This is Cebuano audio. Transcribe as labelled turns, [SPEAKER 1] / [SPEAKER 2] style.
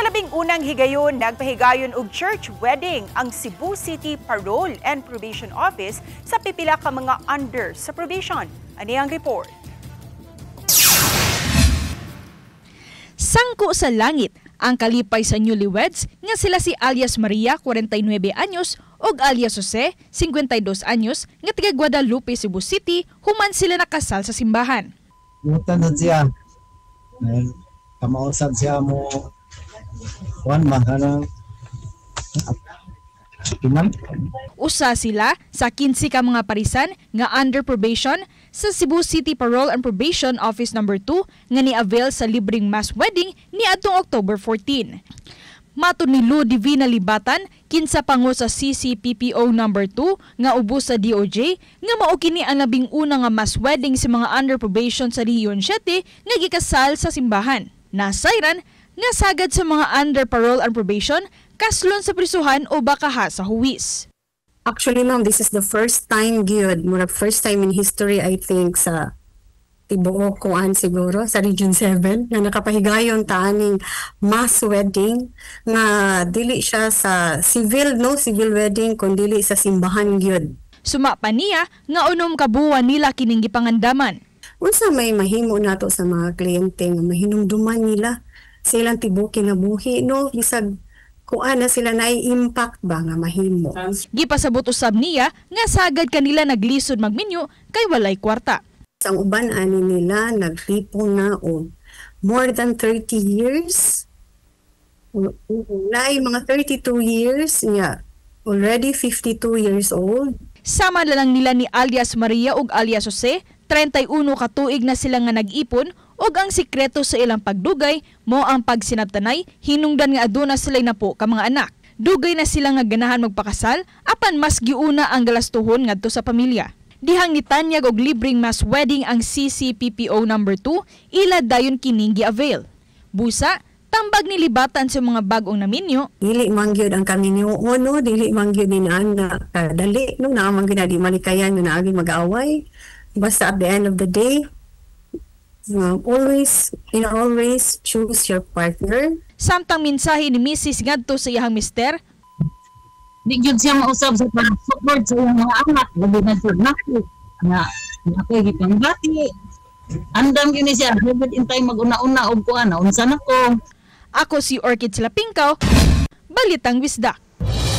[SPEAKER 1] 11 na higayon, nagpahigayon og church wedding ang Cebu City Parole and Probation Office sa pipila ka mga under sa probation. Ani ang report.
[SPEAKER 2] Sangko sa langit ang kalipay sa newlyweds nga sila si alias Maria, 49 anyos, ug alias Jose, 52 anyos, nga taga Guadalupe, Cebu City, human sila nakasal sa simbahan.
[SPEAKER 3] Butan na siya. Kamausap siya mo kuan ba kanang Iman?
[SPEAKER 2] Usa sila sa 15 ka mga parisan nga under probation sa Cebu City Parole and Probation Office Number 2 nga ni-avail sa libreng mass wedding niadtong October 14. Matod ni Lou Divina Libatan, kinsa pango sa CCPPO Number 2 nga ubos sa DOJ, nga mao kini ang 11 nga mass wedding sa mga under probation sa Rehiyon 7 nga gikasal sa simbahan. Nasayran nga sagad sa mga under parole and probation, kaslon sa prisuhan o bakaha sa huwis.
[SPEAKER 4] Actually, ma'am, this is the first time gyud, murag first time in history, I think, sa tibuok kuan siguro sa Region 7 nga nakapahigayon ta aning mass wedding nga dili siya sa civil, no, civil wedding kun dili sa simbahan gyud.
[SPEAKER 2] Suma pa niya nga 6 ka buwan nila kining gipangandaman.
[SPEAKER 4] Unsa may mahimo nato sa mga kliyente nga mahinumduman nila sa ilang tibuok kinabuhi, no, bisag kuan na sila na impact ba nga mahimo.
[SPEAKER 2] Gipasabot usab niya nga sagad kanila naglisod magminyo kay walay kwarta.
[SPEAKER 4] Ang uban ani nila naglipong na og more than 30 years. Naay mga 32 years niya, already 52 years old.
[SPEAKER 2] Sama na lang nila ni alias Maria ug alias Jose, 31 ka tuig na sila nga nag-ipon ug ang sikreto sa ilang pagdugay mo ang pagsinabtanay, hinungdan nga aduna sila'y napo ka mga anak. Dugay na sila nga ganahan magpakasal apan mas giuna ang galastuhon ngadto sa pamilya. Dihang nitanyag og libreng mass wedding ang CCPPO Number 2, ila dayon kining gi-avail. Busa, tambag nilibatan sa mga bag-ong naminyo.
[SPEAKER 4] Dili man gyud ang kaminyoon, no, dili man gyud ni na kadali, no, naa man gyud na di malikayan nga naagi mag-away. Basta at the end of the day, always always choose your partner.
[SPEAKER 2] Samtang mensahe ni Mrs. ngadto sa iyang mister,
[SPEAKER 5] Di gyud siya mausab sa pag-support sa iyang mga anak, labi na jud nako nga ako'y gipangbati. Andam gyud ni siya, dapat intay mag-una-una og kuan, unsa nako.
[SPEAKER 2] Ako si Orchid Silapingkaw, Balitang Bisdak.